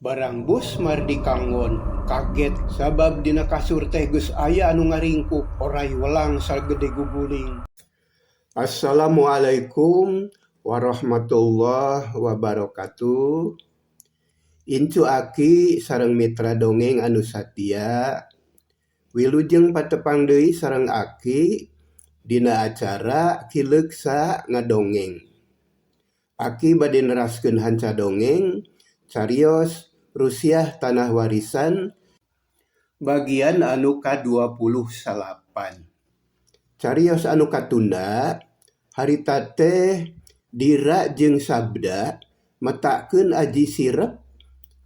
Barang bus Mardi kanggon, kaget sabab dina kasur teh geus aya anu ngaringkuk oray welang sagede guguling. Assalamualaikum warahmatullahi wabarakatuh. Incu Aki sareng mitra dongeng anu satia. Wilujeng patepang deui sareng Aki dina acara Ki Leuksa Ngadongeng. Aki bade neraskeun hanca dongeng carios Rusiah Tanah Warisan bagian anu ka-29. Carios anu katunda harita teh Dira jeung Sabda metakeun aji sirep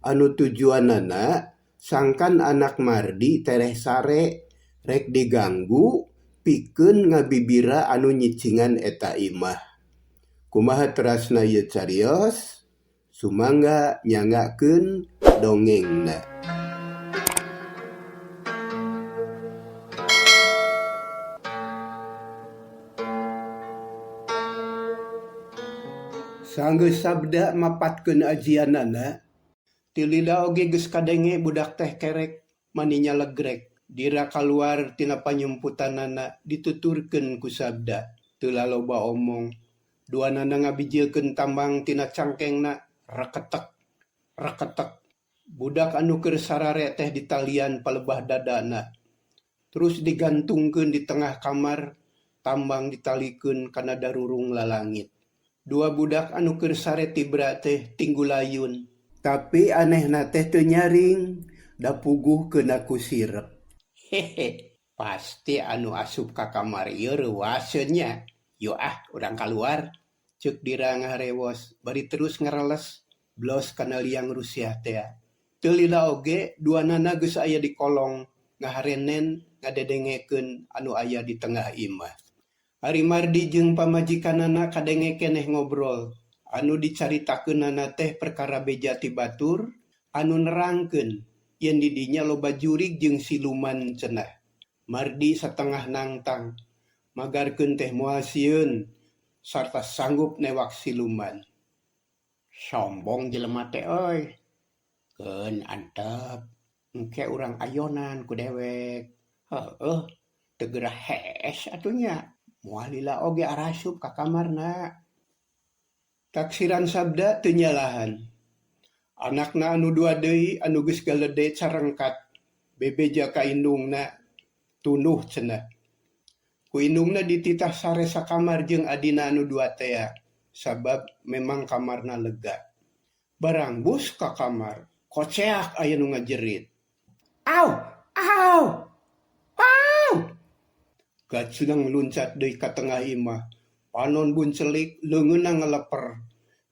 anu tujuanana sangkan anak Mardi tereh sare rek diganggu pikeun ngabibira anu nyicingan eta imah. Kumaha terasna ieu carios? Sumangga nyanggakeun dongengna. Sanggeus Sabda mapatkeun ajianana, ti lila oge geus kadenge budak teh kerek mani nyalegrek. Dira kaluar tina panyumputanana dituturkeun ku Sabda. Teu laloba omong. Duanana ngabijilkeun tambang tina cangkengna, reketek, reketek. Budak anu keur sarare teh ditalian palebah dadana. Terus digantungkeun di tengah kamar, tambang ditalikeun kana darurung lalangit. Dua budak anu keur sare tibra teh tinggulayun. Tapi anehna teh teu nyaring, da puguh keuna ku sirep. Hehe, pasti anu asup ka kamar ieu reuaseun nya. Yu ah urang kaluar, ceuk Dira ngaharewos bari terus ngareles blos kana liang Rusiah tea. Teu lila oge duanana geus aya di kolong ngaharenen ngadedengekeun anu aya di tengah imah. Ari Mardi jeung pamajikanana kadenge keneh ngobrol. Anu dicaritakeunana teh perkara beja ti batur anu nerangkeun yen di dinya loba jurig jeung siluman cenah. Mardi satengah nangtang. Magarkeun teh moal sieun sarta sanggup newak siluman. Sombong jelema teh euy. Keun antep, engke urang ayonan ku dewek. Heueuh, teu geura hees atuh nya. Moal lila oge arasup ka kamarna. Taksiran Sabda teu nyalahan. Anakna anu dua deui anu geus galede carengkat bebeja ka indungna tunduh cenah. Ku indungna dititah sare sakamar jeung adina anu dua tea sabab memang kamarna lega. Barang bus ka kamar, koceak aya nu ngajerit. Au! Au! Au! Gacleng luncat deui ka tengah imah. Panon buncelik, leungeunna ngaleper.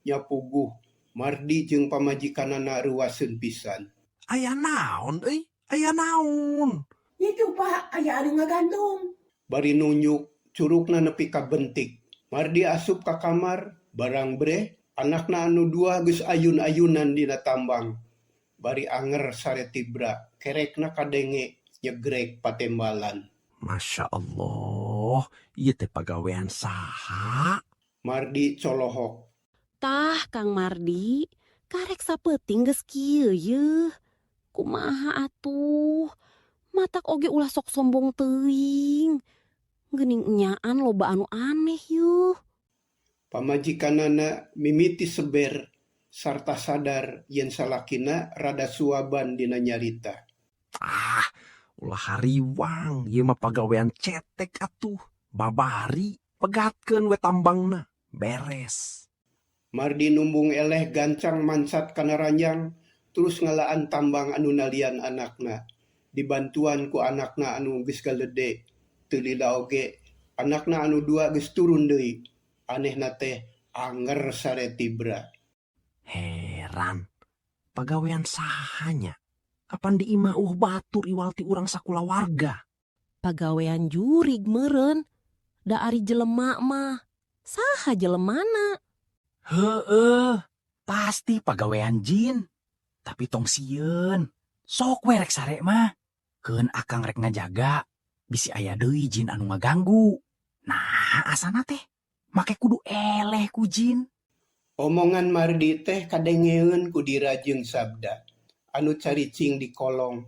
Nya puguh, Mardi jeung pamajikanana reuaseun pisan. Aya naon euy? Aya naon? Itu Pak, aya anu ngagantung. Bari nunjuk, curukna nepi ka bentik. Mardi asup ka kamar, barang breh, anakna anu dua geus ayun-ayunan dina tambang. Bari anger sare tibra, kerekna kadenge nyegrek patembalan. Masya Allah, ieu teh pagawean saha? Mardi colohok. Tah Kang Mardi, karek sapeuting geus kieu yeuh. Kumaha atuh? Matak oge ulah sok sombong teuing. Geuning enyaan loba anu aneh yeuh. Pamajikanana mimiti seber sarta sadar yen salakina rada suaban dina nyarita. Ah, ulah hariwang, ieu mah pagawean cetek atuh. Babari, pegatkeun we tambangna, beres. Mardi numbung eleh gancang mancat kana ranjang, terus ngalaan tambang anu nalian anakna. Dibantuan ku anakna anu geus galede. Teu lila oge, anakna anu dua geus turun deui. Anehna teh anger sare tibra. Heran, pagawean saha nya? Apan di imah euweuh batur iwal ti urang sakulawarga. Pagawean jurig meureun, da ari jelema mah. Saha jelemana? Heueuh, pasti pagawean jin. Tapi tong sieun, sok we rek sare mah. Keun akang rek ngajaga, bisi aya deui jin anu ngaganggu. Nah, asana teh make kudu eleh ku jin. Omongan Mardi teh kadengeun ku Dira jeung Sabda. anu caricing di kolong.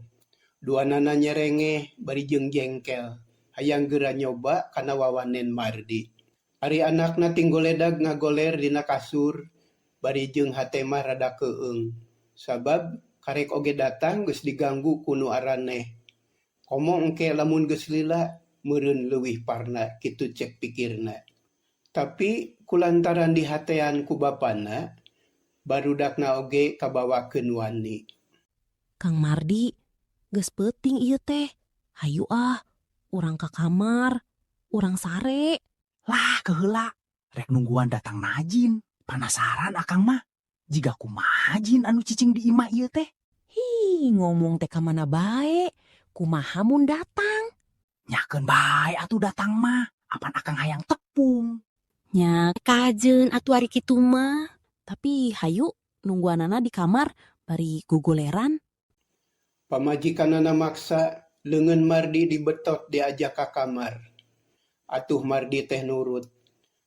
Duanana nyerengeh bari jeung jengkel, hayang geura nyoba kana wawanen Mardi. Ari anakna ting goledag ngagoler dina kasur bari jeung hate mah rada keueung. Sabab karek oge datang geus diganggu ku nu araneh. Komo engke lamun geus lila meureun leuwih parna kitu cek pikirna. Tapi kulantaran dihatean ku bapana, barudakna oge kabawakeun wani. Kang Mardi, geus peuting ieu teh. Hayu ah, urang ka kamar, urang sare. Lah keheula, rek nungguan datang na jin. Panasaran akang mah. Jiga kumaha jin anu cicing di imah ieu teh? Hi, ngomong teh ka mana bae. Kumaha mun datang? Nya keun bae atuh datang mah. Apan akang hayang tepung. Nya kajeun atuh ari kitu mah. Tapi hayu nungguanana di kamar bari gogoleran. Pamajikanana maksa, leungeun Mardi dibetot diajak ka kamar. Atuh Mardi teh nurut.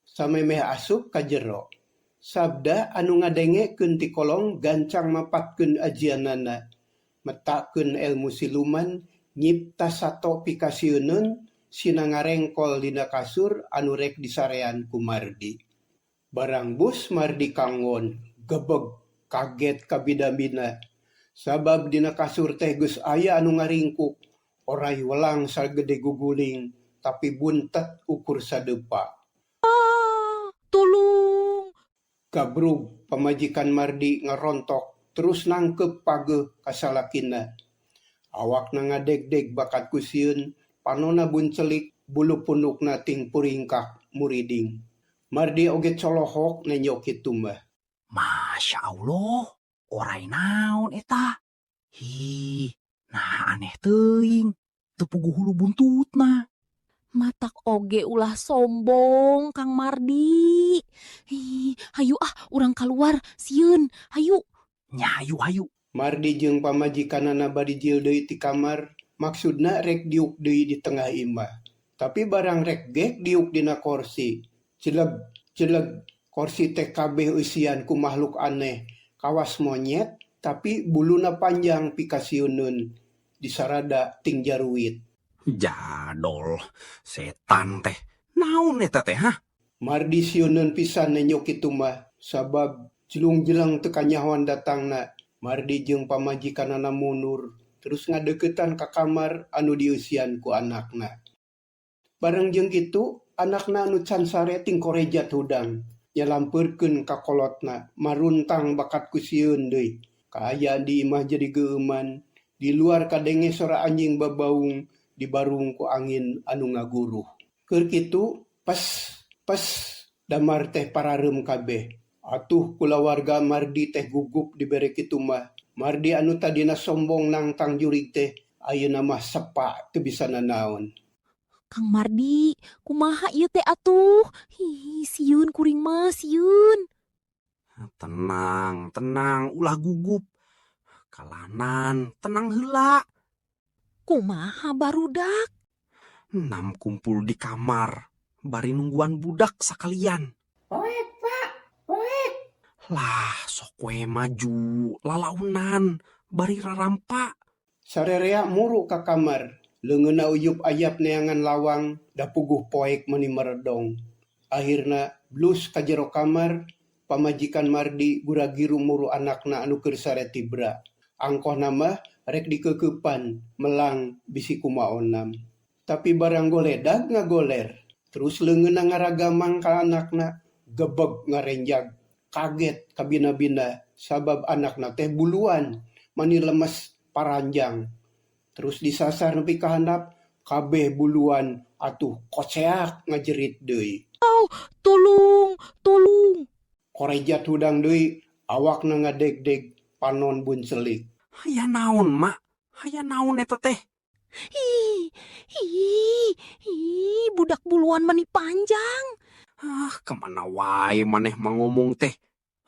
Samemeh asup ka jero. Sabda anu ngadengekeun ti kolong gancang mapatkeun ajianana, metakeun elmu siluman, nyipta sato pikasieuneun sina ngarengkol dina kasur anu rek disarean ku Mardi. Barang bus Mardi kanggon, gebeg, kaget kabina-bina. Sabab dina kasur teh geus aya anu ngaringkuk, oray welang sagede guguling, tapi buntet ukur sadeupa. Ah, tulung. Gabrug pamajikan Mardi ngarontok terus nangkep pageuh ka salakina. Awakna ngadegdeg bakat ku sieun, panona buncelik, bulu pundukna ting puringkak muriding. Mardi oge colohok nenjo kitu mah. Masya Allah, oray naon eta? Hi, nah aneh teuing. Teu puguh hulu buntutna. Matak oge ulah sombong Kang Mardi. Hi, hayu ah urang keluar sieun, hayu. Nya hayu hayu. Mardi jeung pamajikanana bari jil deui ti kamar, maksudna rek diuk deui di tengah imah. Tapi barang rek gek diuk dina korsi. Celeg, celeg, korsi teh kabeh eusian ku makhluk aneh. Kawas monyet tapi buluna panjang pikasieuneun. Disarada ting jaruit. Jadol, setan teh. Naon eta teh, hah? Mardi sieuneun pisan nenjo kitu mah, sabab jelung-jeleng teu kanyahoan datangna. Mardi jeung pamajikanana mundur, terus ngadeuketan ka kamar anu dieusian ku anakna. Bareng jeung kitu, anakna anu can sare ting korejat hudang, nyalampeurkeun ka kolotna, maruntang bakat ku sieun deui. Kaayaan di imah jadi geueuman, di luar kadenge sora anjing babaung, dibarung ku angin anu ngaguruh. Keur kitu, pes pes damar teh parareum kabeh. Atuh kulawarga Mardi teh gugup dibere kitu mah. Mardi anu tadina sombong nangtang jurig teh ayeuna mah sepa teu bisa nanaon. Kang Mardi, kumaha ieu teh atuh? Hi, sieun kuring mah, sieun. Tenang, tenang, ulah gugup. Kalanan, tenang heula. Kumaha barudak? Nam kumpul di kamar, bari nungguan budak sakalian. Poek, Pak. Poek. Lah, sok we maju, lalaunan, bari rarampa. Sarerea muru ka kamar, leungeunna uyup ayap neangan lawang, da puguh poek meuni meredong. Akhirna blus ka jero kamar, pamajikan Mardi gura-giru muru anakna anu keur sare tibra. Angkohna mah rek dikeukepan, melang bisi kumaonam. Tapi barang goledag ngagoler, terus leungeunna ngaragamang ka anakna, gebeg ngarenjag, kaget kabina-bina sabab anakna teh buluan, mani lemes paranjang. Terus disasar nepi ka handap, kabeh buluan atuh koceak ngajerit deui. Tulung, tulung. Korejat hudang deui, awakna ngadegdeg, panon buncelik. Haya naon, Mak? Haya naon eta teh? Hi, hi, hi, budak buluan mani panjang. Ah, kemana wae maneh mah ngomong teh?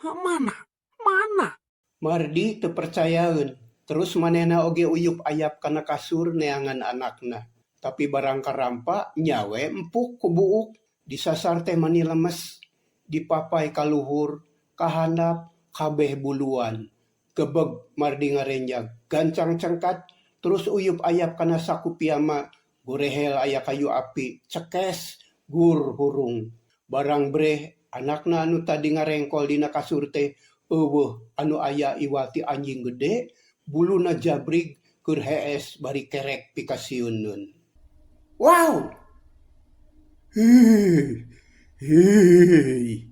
Hah, mana? Mana? Mardi teu percayaeun, terus manehna oge uyup ayap kana kasur neangan anakna. Tapi barang karampa nya we empuk ku buuk, disasar teh mani lemes, dipapai ka luhur, ka handap, kabeh buluan. Gebeg Mardi ngarenjag, gancang cengkat terus uyup ayap kana saku piyama, gorehel aya kayu api, cekes gur hurung. Barang breh anakna anu tadi ngarengkol dina kasur teh euweuh, anu aya iwal ti anjing gede, buluna jabrig keur hees bari kerek pikasieuneun. Wow! Hei, hei.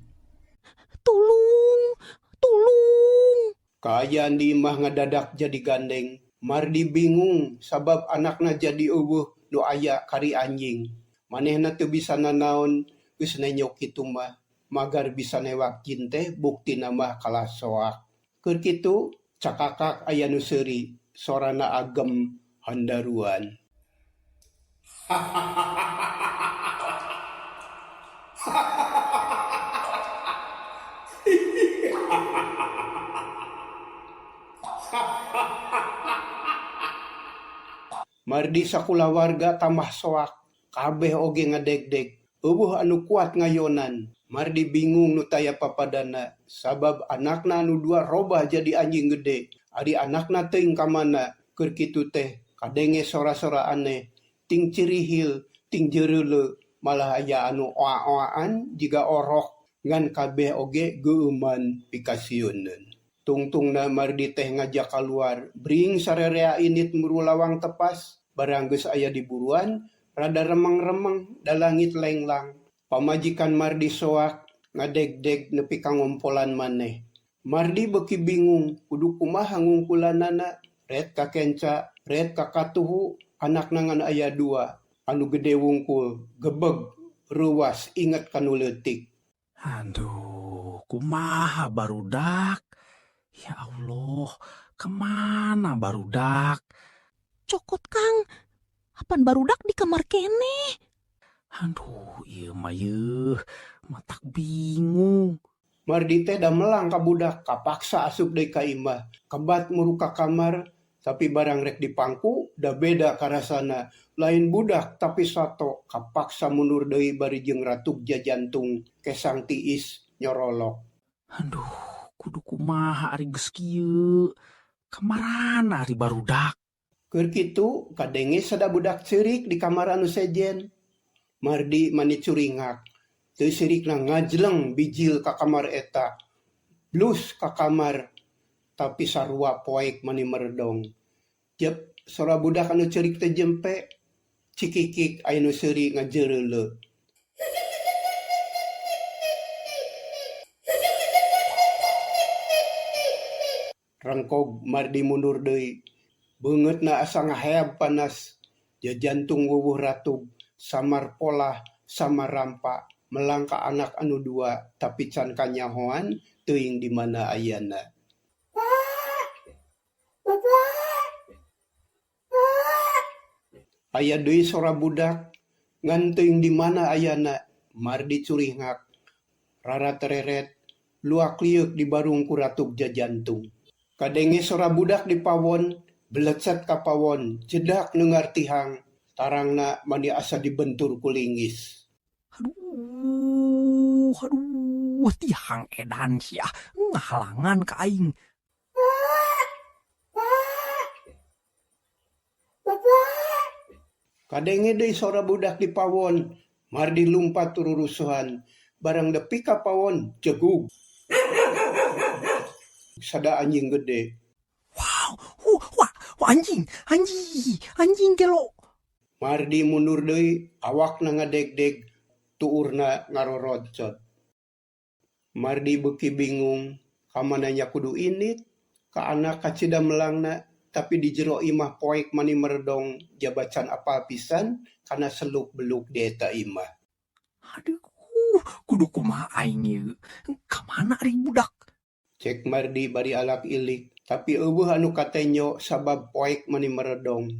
Tulung, tulung. Kaayaan di imah ngadadak jadi gandeng. Mardi bingung sabab anakna jadi euweuh, nu aya kari anjing. Manehna teu bisa nanaon, geus nenjo kitu mah. Magar bisa newak jin teh buktina mah kalah soak. Keur kitu cakakak aya nu seuri, sorana agem handaruan. Mardi sakulawarga tambah soak, kabeh oge ngadegdeg. Euweuh anu kuat ngayonan. Mardi bingung nu taya papadana sabab anakna anu dua robah jadi anjing gede. Ari anakna teuing ka mana. Keur kitu teh kadenge sora-sora aneh, ting cirihil, ting jeureuleu, malah aya anu oa-oaan jiga orok ngan kabeh oge geueuman pikasieuneun. Tungtungna Mardi teh ngajak kaluar, bring sarerea init muru lawang tepas, barang geus aya di buruan, rada remeng-remeng da langit lenglang. Pamajikan Mardi soak ngadegdeg nepi ka ngompolan maneh. Mardi beuki bingung kudu kumaha ngungkulanana, ret ka kenca, ret ka katuhu, anakna ngan aya dua, anu gede wungkul, gebeg, reuwas inget ka nu leutik. Aduh, kumaha barudak? Ya Allah, kemana barudak? Cokot Kang, apan barudak di kamar keneh. Aduh, ieu mah yeuh, matak bingung. Mardi teh da melang ka budak, kapaksa asup deui ka imah, kebat muru ka kamar, tapi barang rek dipangku da beda karasana. Lain budak tapi sato, kapaksa mundur deui bari jeung ratugja jantung, kesang tiis nyorolok. Aduh, kudu kumaha ari geus kieu? Kamarana ari barudak? Keur kitu kadenge sada budak ceurik di kamar anu sejen. Mardi mani curingak, teu sirikna ngajleng bijil ka kamar eta. Blus ka kamar, tapi sarua poek mani meredong. Jep, sora budak anu ceurik teh jempe, cikikik aya nu seuri ngajeureuleu. Rengkog Mardi mundur deui. Beungeutna asa ngaheab panas, jajantung wuwuh ratug, samar polah, samar rampa, melang ka anak anu dua, tapi can kanyahoan teuing di mana ayana. Pak! Bapak! Pak! Aya deui sora budak, ngan teuing di mana ayana, Mardi curihngak, rara tereret, luak lieuk dibarung ku ratug jajantung. Kadenge sora budak di pawon, belecet ka pawon, jedak neungar tihang, tarangna mani asa dibentur ku linggis. Aduh, aduh, tihang edan sia, ngahalangan ka aing. Pak! Pak! Bapak! Kadenge deui sora budak di pawon, Mardi lumpat tururusuhan, barang nepi ka pawon, jegug. Sada anjing gede. Wow, wah, wah, anjing, anjing, anjing gelo. Mardi mundur deui, awakna ngadegdeg, tuurna ngarorocot. Mardi beuki bingung, ka mana nya kudu init, ka anak kacida melangna, tapi di jero imah poek mani meredong, jabacan apal pisan kana seluk beluk di eta imah. Aduh, kudu kumaha aing ieu? Ka mana ari budak? Cek Mardi bari alak ilik, tapi euweuh anu katenyo sabab poek mani meredong.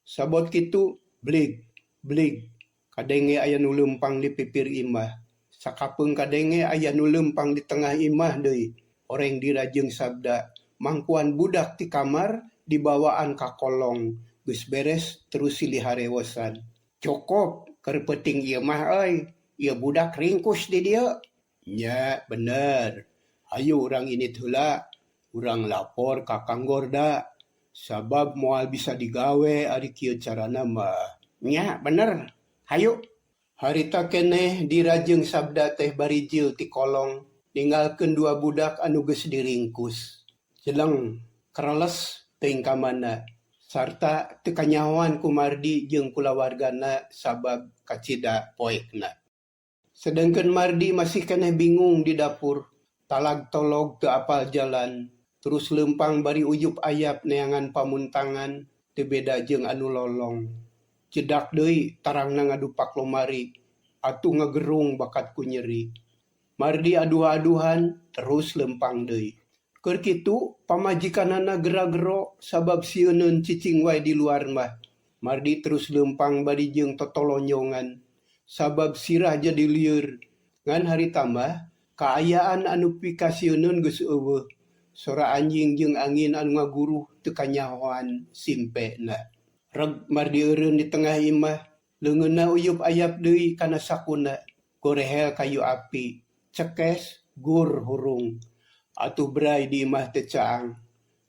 Sabot kitu, blig, blig, kadenge aya nu leumpang di pipir imah. Sakapeung kadenge aya nu leumpang di tengah imah deui. Oreng dira jeung sabda, mangkuan budak ti kamar dibawaan ka kolong. Geus beres terus silih harewosan. Cokop, keur peuting ieu mah euy, ieu budak ringkus di dieu. Nya, bener. Hayu urang init heula. Urang lapor ka Kang Gorda sabab moal bisa digawe ari kieu carana mah. Nya bener, hayu. Harita keneh Dira jeung Sabda teh barijil ti kolong ninggalkeun dua budak anu geus diringkus. Jeleng, kereles teuing ka mana sarta teu kanyahoan ku Mardi jeung kulawargana sabab kacida poekna. Sedengkeun Mardi masih keneh bingung di dapur, talag-tolog teu apal jalan, terus leumpang bari uyup ayap neangan pamuntangan teu beda jeung anu lolong. Jedak deui tarangna ngadupak lomari, atuh ngagerung bakat ku nyeri. Mardi aduh-aduhan terus leumpang deui. Keur kitu pamajikanana gera-gero sabab sieuneun cicing wae di luar mah. Mardi terus leumpang bari jeung totolonyongan sabab sirah jadi lieur. Ngan harita mah kaayaan anu pikasieuneun geus euweuh. Sora anjing jeung angin anu ngaguruh teu kanyahoan simpena. Reg Mardi eureun di tengah imah, leungeunna uyup ayap deui kana sakuna, gorehel kayu api, cekes gur hurung. Atuh bray di imah teh caang.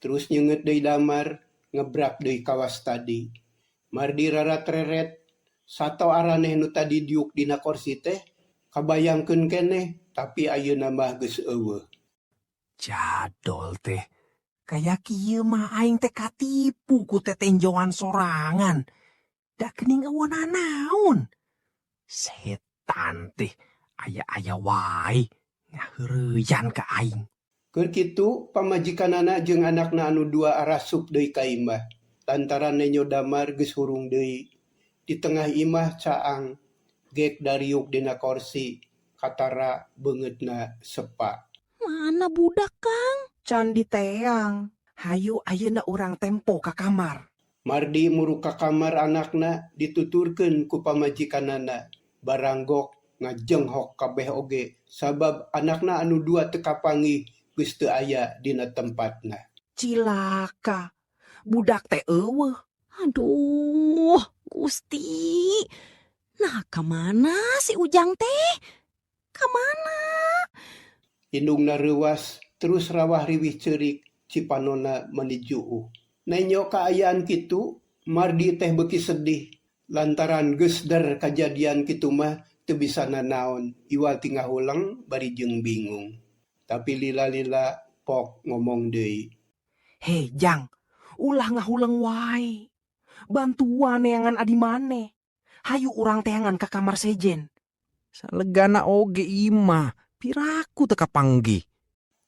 Terus nyeungeut deui damar, ngebrak deui kawas tadi. Mardi rarat-reret, sato araneh nu tadi diuk dina korsi teh kabayangkeun keneh, tapi ayeuna mah geus euweuh. Jadol teh. Kaya kieu mah aing teh katipu ku tetenjoan sorangan. Da geuning euweuh nanaon. Setan teh aya-aya wae ngaheureyan ka aing. Keur kitu pamajikanana jeung anakna anu dua arasup deui ka imah. Lantaran nenjo damar geus hurung deui. Di tengah imah caang, gek dariuk dina korsi, katara beungeutna sepa. Mana budak, Kang? Can diteang. Hayu ayeuna urang tempo ka kamar. Mardi muruk ka kamar anakna dituturkeun ku pamajikanana. Baranggok ngajenghok kabeh oge sabab anakna anu dua teu kapanggih geus teu aya dina tempatna. Cilaka. Budak teh euweuh. Aduh, Gusti. Nah, kamana si Ujang teh? Kamana? Indungna reuwas terus rawah riwih ceurik cipanona mani juuh. Nenjo kaayaan kitu, Mardi teh beuki sedih lantaran geus der kajadian kitu mah teu bisa nanaon iwal ti ngahuleng bari jeung bingung. Tapi lila-lila pok ngomong deui. Hei, Jang, ulah ngahuleng wae. Bantuan neangan adi maneh. Hayu urang teangan ka kamar sejen. Salegana oge imah, piraku teu kapanggih.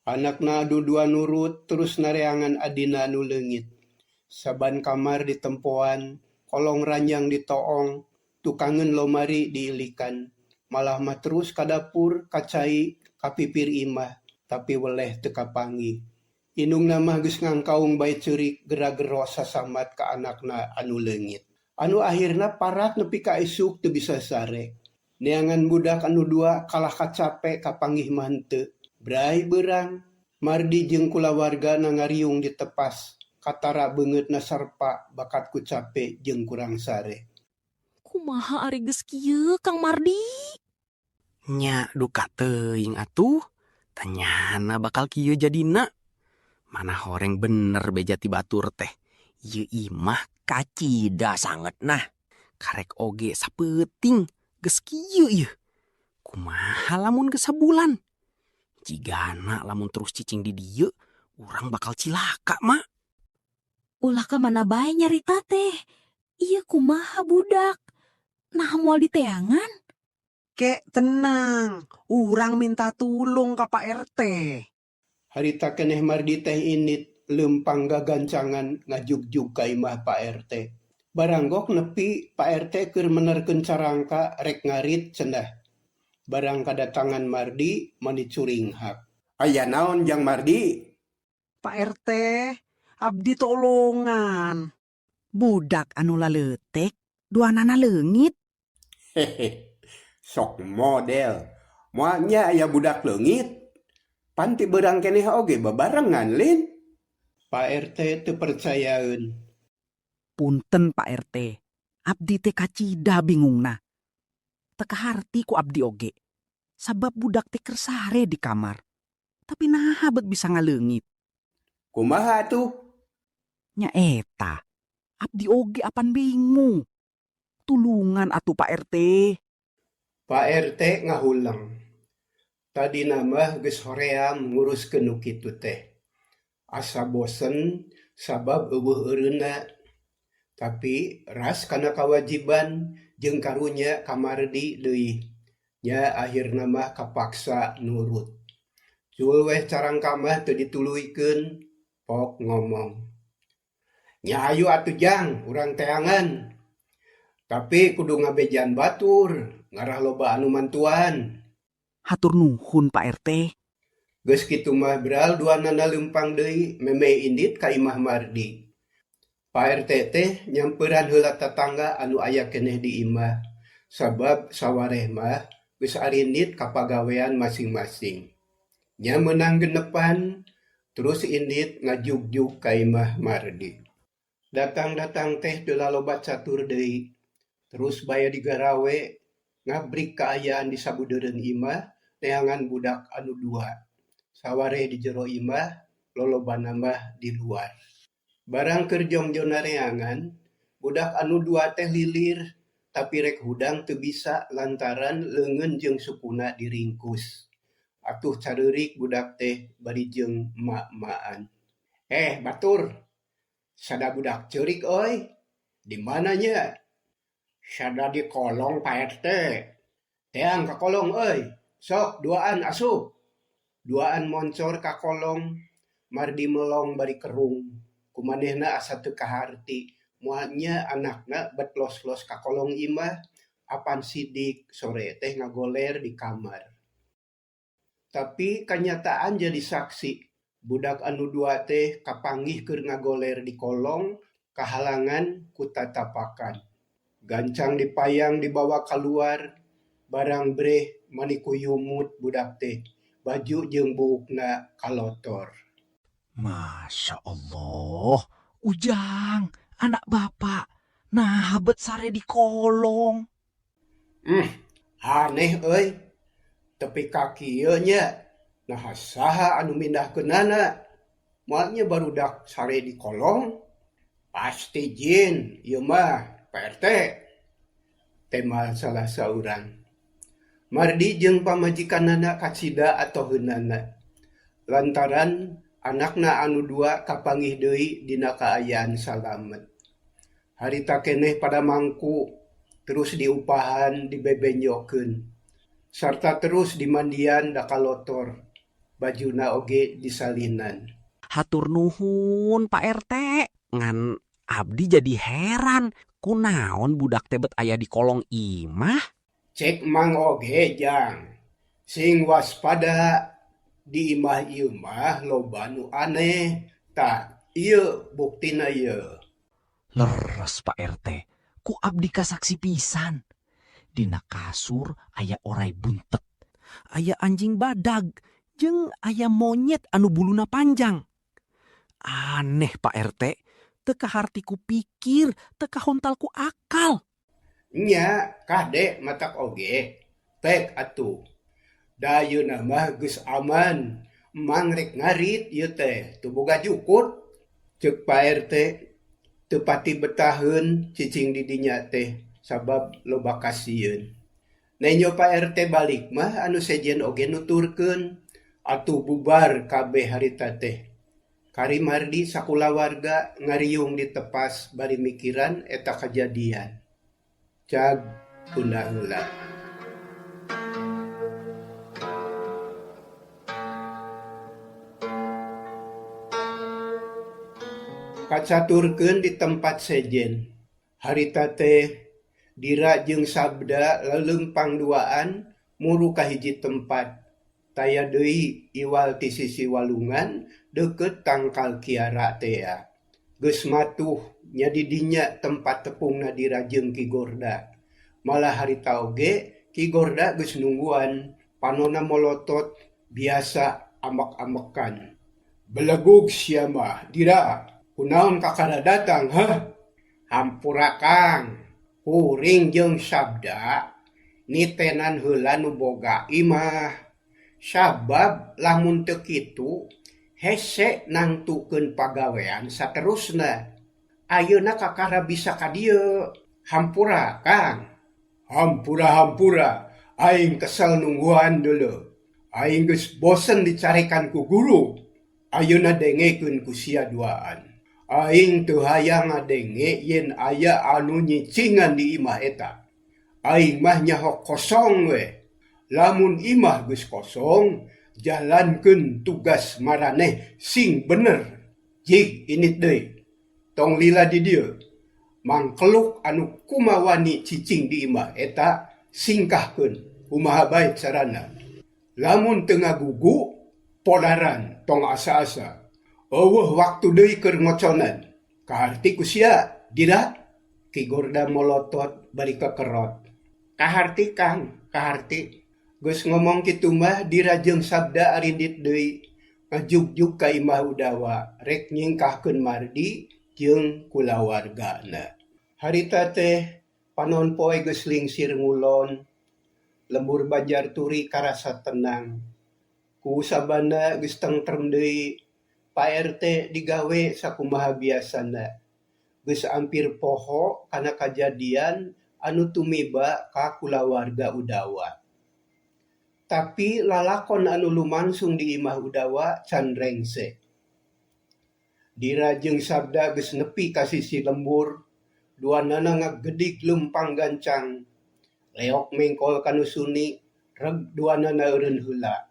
Anakna anu dua nurut terus nareangan adina anu leungit. Saban kamar ditempoan, kolong ranjang ditoong, tukangeun lomari diilikan. Malah mah terus ka dapur, ka cai, ka pipir imah, tapi weleh teu kapanggih. Indungna mah geus ngangkaung bae ceurik gera-gero sasamat ka anakna anu leungit. Anu akhirna parat nepi ka isuk teu bisa sare. Neangan budak anu dua kalah kacape kapanggih mah henteu. Bray beurang, Mardi jeung kulawargana ngariung di tepas, katara beungeutna sarpa bakat ku cape jeung kurang sare. Kumaha ari geus kieu, Kang Mardi? Nya duka teuing atuh. Tanyana bakal kieu jadina. Mana horeng bener beja ti batur teh. Ieu imah kacida sanget nah. Karek oge sapeuting geus kieu ieu. Kumaha lamun geus sabulan? Jigana lamun terus cicing di dieu, urang bakal cilaka, Mak. Ulah ka mana bae nyarita teh. Ieu kumaha budak? Nah moal diteangan? Kek tenang, urang minta tulung ka Pak RT. Harita keneh Mardi teh indit leumpang gagancangan ngajugjug ka imah Pak RT. Baranggok nepi Pak RT keur menerkeun carangka rek ngarit cenah. Barang kadatangan Mardi mani curinghak. Aya naon Jang Mardi? Pak RT, abdi tolongan. Budak anu laleutik, duanana leungit. Hehe, sok model. Moal nya aya budak leungit. Pan ti beurang keneh oge babarengan, Lin. Pak RT teu percayaeun. Punten Pak RT, abdi teh kacida bingungna. Teu kaharti ku abdi oge. Sabab budak teh keur sare di kamar. Tapi naha bet bisa ngaleungit. Kumaha atuh? Nya eta. Abdi oge apan bingung. Tulungan atuh Pak RT. Pak RT ngahuleng. Tadina mah geus hoream nguruskeun nu kitu teh. Asa bosen sabab euweuh eureunna. Tapi ras kana kawajiban jeung karunya ka Mardi deui. Nya akhirna mah kapaksa nurut. Cul weh carangka mah teu dituluykeun, Pok ngomong. Nya hayu atuh Jang, urang teangan. Tapi kudu ngabejaan batur, ngarah loba anu mantuan. Hatur nuhun Pak RT. Geus kitu mah beral duanana leumpang deui memeh indit ka imah Mardi. Pak RT teh nyamperan heula tatangga anu aya keneh di imah, sabab sawareh mah geus arindit ka pagawean masing-masing. Nya meunang genepan, terus indit ngajugjug ka imah Mardi. Datang-datang teh teu laloba catur deui, terus bae digarawe ngabrik kaayaan di sabudeureun imah neangan budak anu dua. Sawareh di jero imah, lolobana mah di luar. Barang keur jongjo nareangan, budak anu dua teh lilir, tapi rek hudang teu bisa lantaran leungeun jeung sukuna diringkus. Atuh careurik budak teh bari jeung emak-emakan. Eh batur, sada budak ceurik euy. Di mana nya? Sada di kolong Pak RT. Teang ka kolong euy. Sok duaan asup. Duaan moncor ka kolong, Mardi melong bari kerung. Kumanehna asa teu kaharti, moal nya anakna bet los-los ka kolong imah, apan sidik sore teh ngagoler di kamar. Tapi kanyataan jadi saksi, budak anu dua teh kapanggih keur ngagoler di kolong, kahalangan ku tatapakan. Gancang dipayang dibawa kaluar, barang breh mani kuyumut budak teh, baju jeung buukna kalotor. Masya Allah, Ujang, anak bapak, nah bet sare di kolong. Aneh euy. Tepi ka kieu nya, naha saha anu mindahkeunana? Moal nya barudak sare di kolong? Pasti jin, ieu mah Pak RT. Tema salah saurang. Mardi jeung pamajikanana kacida atoheunana. Lantaran anakna anu dua kapanggih deui dina kaayaan salamet. Harita keneh pada mangku, terus diupahan dibebenjokeun. Sarta terus dimandian da kalotor, bajuna oge disalinan. Hatur nuhun Pak RT. Ngan abdi jadi heran, kunaon budak teh bet aya di kolong imah? Cek mang oge Jang, sing waspada di imah ieu mah loba nu aneh. Tah, ieu buktina ieu. Leres Pak RT, ku abdi kasaksi pisan. Dina kasur aya orai buntet. Aya anjing badag, jeung aya monyet anu buluna panjang. Aneh Pak RT, teu kaharti ku pikir, teu kahontal ku akal. Nya, kade matak oge. Tek atuh. Da ayeuna mah geus aman. Mang rek ngarit ieu teh, teu boga jukut. Ceuk Pak RT, teu pati betaheun cicing di dinya teh sabab loba kasieun. Nenjo Pak RT balik mah anu sejen oge nuturkeun, atuh bubar kabeh harita teh. Kari Mardi sakulawarga ngariung ditepas bari mikiran eta kajadian. Cag tunda heula. Kacaturkeun di tempat sejen. Harita teh Dira jeung Sabda leumpang duaan muru ka hiji tempat. Taya deui iwal ti sisi walungan deukeut tangkal kiara tea. Geus matuh nya di dinya tempat tepungna Dira jeung Ki Gorda. Malah harita oge Ki Gorda geus nungguan, panona molotot biasa ambek-ambekan. Belegug sia mah, Dira, kunaon kakara datang, hah? Hampura Kang, kuring jeung Sabda nitenan heula nu boga imah. Sabab lamun teu kitu Hese nangtukeun pagawean saterusna. Ayeuna kakara bisa ka dieu. Hampura, Kang. Hampura-hampura, aing kesel nungguan deuleu. Aing geus bosen dicarekan ku guru. Ayeuna dengekeun ku sia duaan. Aing teu hayang ngadenge yen aya anu nyicingan di imah eta. Aing mah nyaho kosong we. Lamun imah geus kosong, jalankeun tugas maraneh sing bener. Jig indit deui. Tong lila di dieu. Mangkeluk anu kumawani cicing di imah eta singkahkeun kumaha bae carana. Lamun teu ngagugu, podaran tong asa-asa. Eueuh waktu deui keur ngoconan. Kaharti ku sia, Dira? Ki Gorda molotot bari kekerot. Kaharti Kang, kaharti. Geus ngomong kitu mah Dira jeung Sabda arindit deui ngajugjug ka imah Udawa rek nyingkahkeun Mardi jeung kulawargana. Harita teh panon poe geus lingsir ngulon, lembur Banjar Turi karasa tenang. Ku sabana geus tengtrem deui, Pak RT digawe sakumaha biasana. Geus ampir poho kana kajadian anu tumiba ka kulawarga Udawa. Tapi lalakon anu lumangsung di imah Udawa can rengse. Dira jeung Sabda geus nepi ka sisi lembur, duanana ngagedig leumpang gancang. Leok mengkol ka nu suni, reg duanana eureun heula.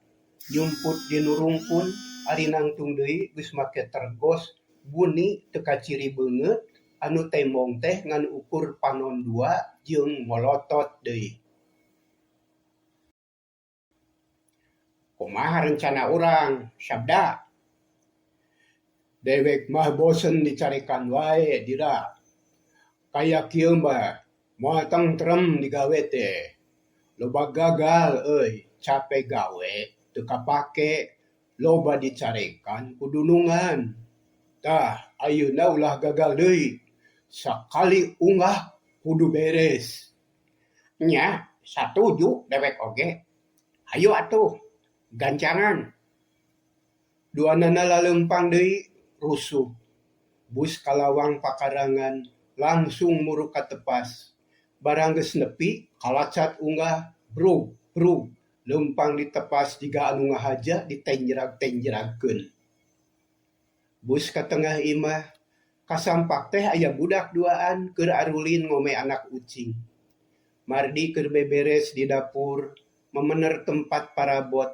Nyumput dinu rungkun, ari nangtung deui geus make tergos buni teu kaciri beungeut anu tembong teh ngan ukur panon dua jeung molotot deui. Kumaha rencana urang, Sabda? Dewek mah bosen dicarekan wae, Dira. Kaya kieu mah moal tengtrem digawe teh. Loba gagal euy, cape gawe teu kapake, loba dicarekan ku dunungan. Tah, ayeuna ulah gagal deui. Sakali unggah kudu beres. Nya, satuju dewek oge. Hayu atuh, gancangan. Duanana laleumpang deui rusuh. Bus ka lawang pakarangan langsung muruk ka tepas. Barang geus nepi, kalacat unggah, brug brug, leumpang ditepas jiga anu ngahaja ditenjrag-tenjragkeun. Bus ka tengah imah, kasampak teh aya budak duaan keur arulin ngome anak ucing. Mardi keur beberes di dapur, memener tempat parabot.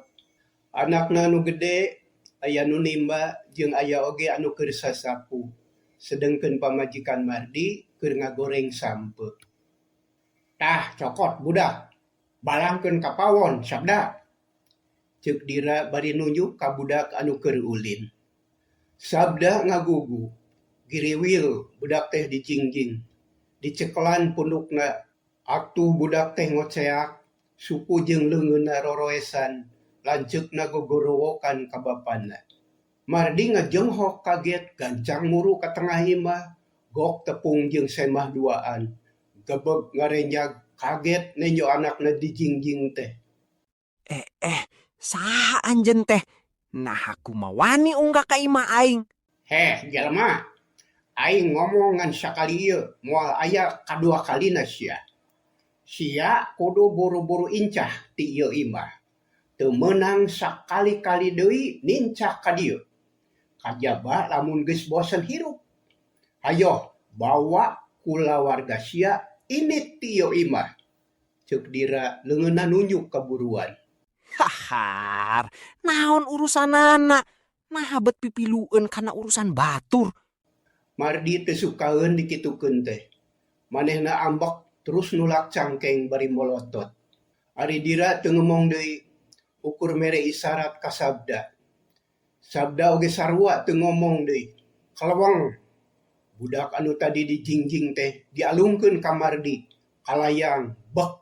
Anakna nu gede aya nu nimba jeung aya oge anu keur sasapu. Sedengkeun pamajikan Mardi keur ngagoreng sampeu. Tah cokot budak, balangkeun ka pawon Sabda. Ceuk Dira bari nunjuk ka budak anu keur ulin. Sabda ngagugu, giriwil budak teh dijingjing. Dicekelan pundukna, atuh budak teh ngoceak, suku jeung leungeunna roroesan, lanceukna gogorowokan ka bapana. Mardi ngajenghok kaget gancang muru ka tengah imah, gok tepung jeung semah duaan. Gebeg ngarenjag kaget nenjo anakna dijingjing teh. Saha anjeun teh? Naha kumawani unggah ka imah aing? Heh, jelema. Aing ngomong ngan sakali ieu, moal aya kadua kalina sia. Sia kudu buru-buru incah ti ieu imah. Teu meunang sakali-kali deui nincak ka dieu. Kajaba lamun geus bosen hirup. Hayoh, bawa kulawarga sia indit ti ieu imah. Ceuk Dira leungeunna nunjuk ka buruan. Hahar, naon urusanana? Naha bet pipilueun kana urusan batur. Mardi teu sukaeun dikitukeun teh. Manehna ambek terus nulak cangkeng bari molotot. Ari Dira teu ngomong deui, ukur mere isarat ka Sabda. Sabda oge sarua teu ngomong deui. Kaleweng. Budak anu tadi dijingjing teh dialungkeun ka Mardi, kalayang bek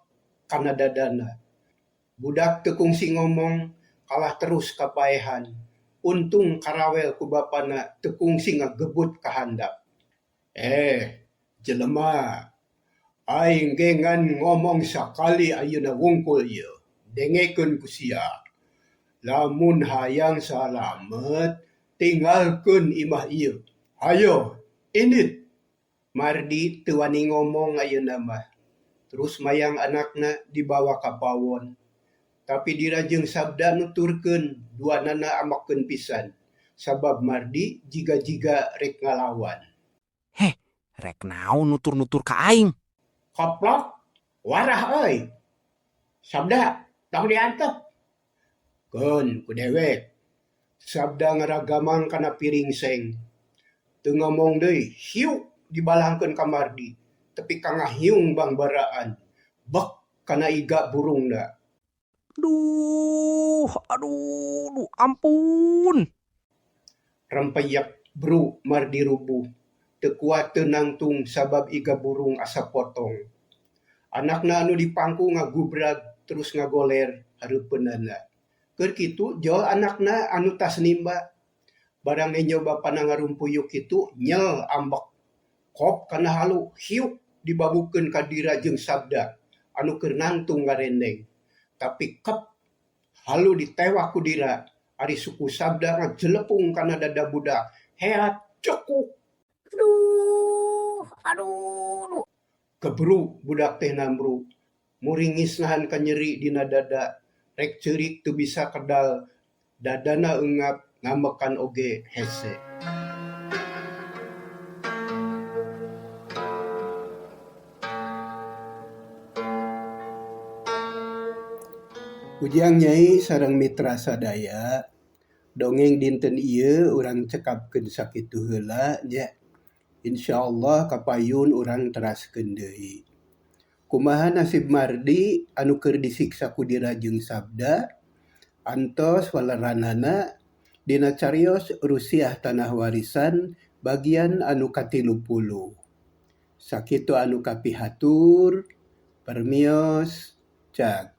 kana dadana. Budak teu kungsi ngomong, kalah terus kapaehan. Untung karawel ku bapana teu kungsi ngagebut ka handap. Jelema, aing ge ngan ngomong sakali ayeuna wungkul ieu. Dengekeun ku sia. Lamun hayang salamet, Tinggalkeun imah ieu. Hayo, indit. Mardi teu wani ngomong ayeuna mah. Terus mayang anakna dibawa ka pawon. Tapi Dira jeung Sabda nuturkeun duanana ambekeun pisan sabab Mardi jiga-jiga rek ngalawan. Heh, rek naon nutur-nutur ka aing? Koplok, warah euy. Sabda, tong diantep. Keun ku dewek. Sabda ngaragamang kana piring seng. Teu ngomong deui, hiuk dibalangkeun ka Mardi tepi ka ngahiung bangbaraan. Bek kana iga burungna. Duh, aduh, duh, ampun. Rempeyek bru Mardi rubuh. Teu kuat teu nangtung sabab iga burung asa potong. Anakna anu dipangku ngagubrag terus ngagoler hareupeunana. Keur kitu jol anakna anu tas nimba. Barang nenjo bapana ngarumpuyuk kitu nyel ambek. Kop kana halu hiuk dibabukeun ka Dira jeung Sabda anu keur nangtung ngarendeng. Tapi kep halu ditewak ku Dira ari suku Sabda ngajelepung kana dada budak. Heat cekuk. Aduh, aduh, duh. Kebru budak teh nambru. Muringis nahan kanyeri dina dada. Rek ceurik teu bisa kedal. Dadana eungap ngambekan oge hese. Ujang Nyai sareng mitra sadaya, dongeng dinten ieu urang cekapkeun sakitu heula nya. Insyaallah kapayun urang teraskeun deui. Kumaha nasib Mardi anu keur disiksa ku Dira jeung Sabda? Antos waleranana dina carios Rusiah Tanah Warisan bagian anu ka-30. Sakitu anu kapihatur, permios, cag.